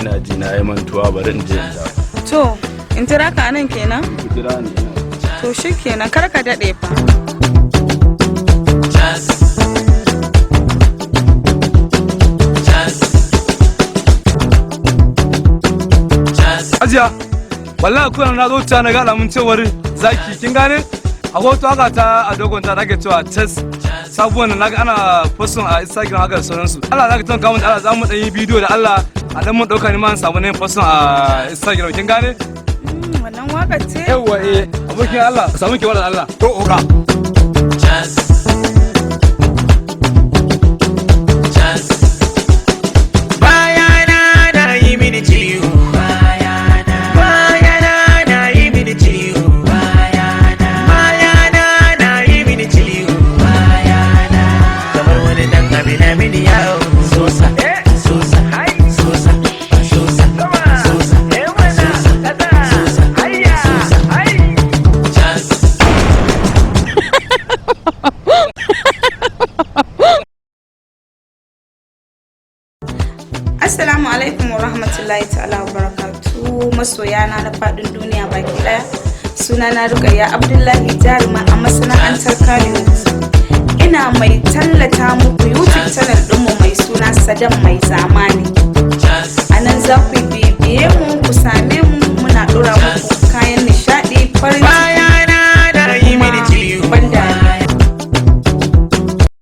Ina ji na yi mantuwa, bari in je in dawo. To, in jira ka nan kenan? Ku jira ni, ina. To shikenan, kar ka daɗe fa. Chas. Chas. Chas. Hajiya, wallahi kuna na zo ta na ga alamun cewar zaki, kin gane? A hoto haka ta a dogon ta ake cewa chess sabuwan nan naga ana posting a Instagram haka da sauransu. Allah zaka tanka mun, Allah za mu dan yi bidiyo da Allah a dan mun dauka ni ma in samu nayin posting a Instagram, kin gane? Wannan waƙar ce? Yawwa, eh, abokin Allah, samu ki wannan Allah. To oga. Chas. Chas. Bayana na yi mini ciwo. Bayana. Bayana na yi mini ciwo. Bayana. Bayana na yi mini ciwo. Bayana. Kamar wani dan abi na mini yawo. Sosa, sosa, sosa, sosa, sosa, sosa, sosa, sosa. Chas. Assalamu alaikum wa rahmatullahi ta'ala wa barakatu, masoyana na faɗin duniya baki ɗaya. Sunana Rukayya Abdullahi, jaruma a masana'antar Kannywood. Ina mai tallata muku YouTube channel ɗinmu mai suna Sadam Mai Zamani. Chas. A nan za ku yi